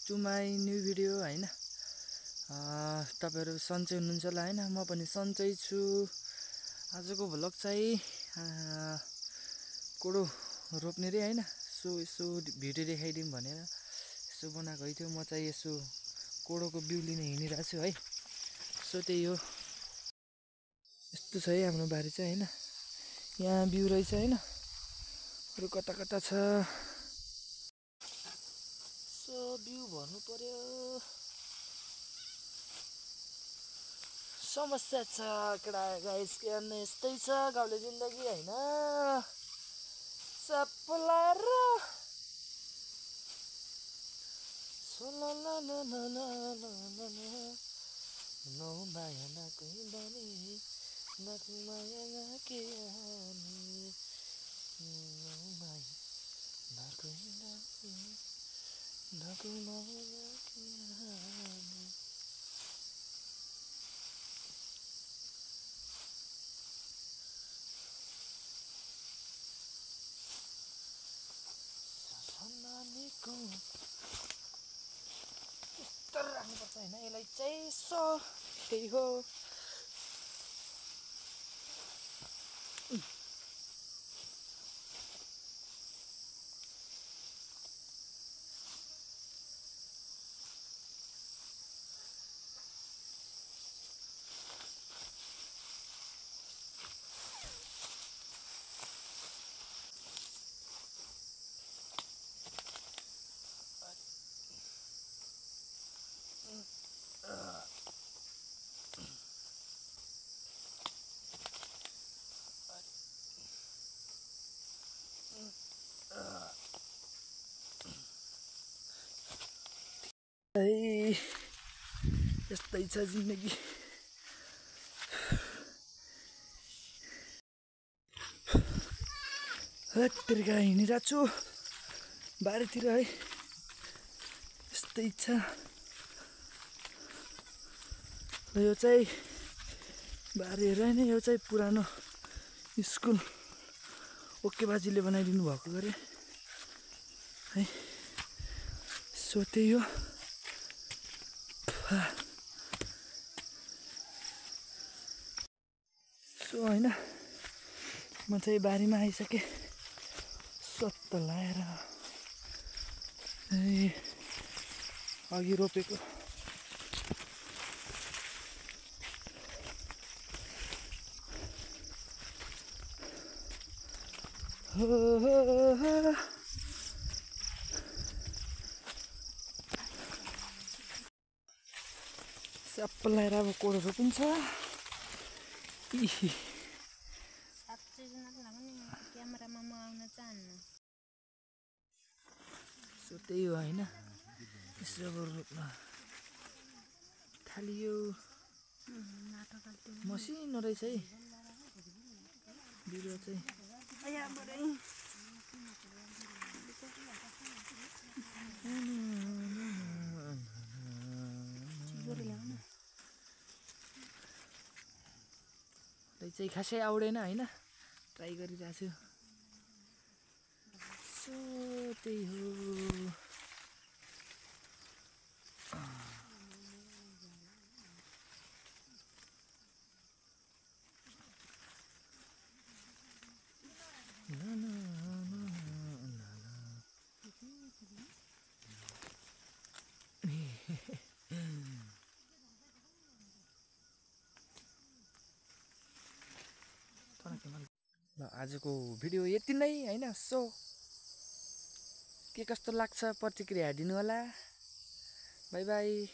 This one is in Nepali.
टु माई न्यू भिडियो हैन। तपाईहरु सन्चै हुनुहुन्छ होला हैन, म पनि सन्चै छु। आजको भ्लग चाहिँ कोडो रोप्ने रे हैन, यसो भिडियो देखाइदिउँ भनेर यसो बनाएको थियो। म चाहिँ यसो कोडोको बिउ लिन हिँडिरहेको छु है। सो त्यही हो, यस्तो छ है हाम्रो बारी चाहिँ हैन। यहाँ बिउ रहेछ हैन, अरु कता कता छ। सो बिउ भर्नु पर्यो, समस्या छ केटा गाइस। के गर्ने, यस्तै छ गाउँले जिन्दगी हैन। सपलाएर नौ माया नकै बने नकै माया नके आने नौ माया नकै नके नकै माया नके आने। नानीको यस्तो राख्नुपर्छ हैन, यसलाई चाहिँ यसो त्यही हो। यस्तै छ जिन्दगी। हत्तेरिका हिँडिरहेको छु बारीतिर है, यस्तै छ। यो चाहिँ बारीहरू हैन, यो चाहिँ पुरानो स्कुल ओके बाजीले बनाइदिनु भएको गरे है। सो त्यही हो। सो हैन, म चाहिँ बारीमा आइसकेँ सत्त लाएर। अघि रोपेको सबै लाएर अब कोडो रोपिन्छ। सो त्यही हो हैन, यसो अब रोप्न थालियो। मसिनो रहेछ है बिरुवा चाहिँ। चाहिँ खासै आउँदैन हैन, ट्राई गरिरहेको छु। सो त्यही हो। ल आजको भिडियो यति नै हैन। सो के कस्तो लाग्छ प्रतिक्रिया दिनु होला। By by.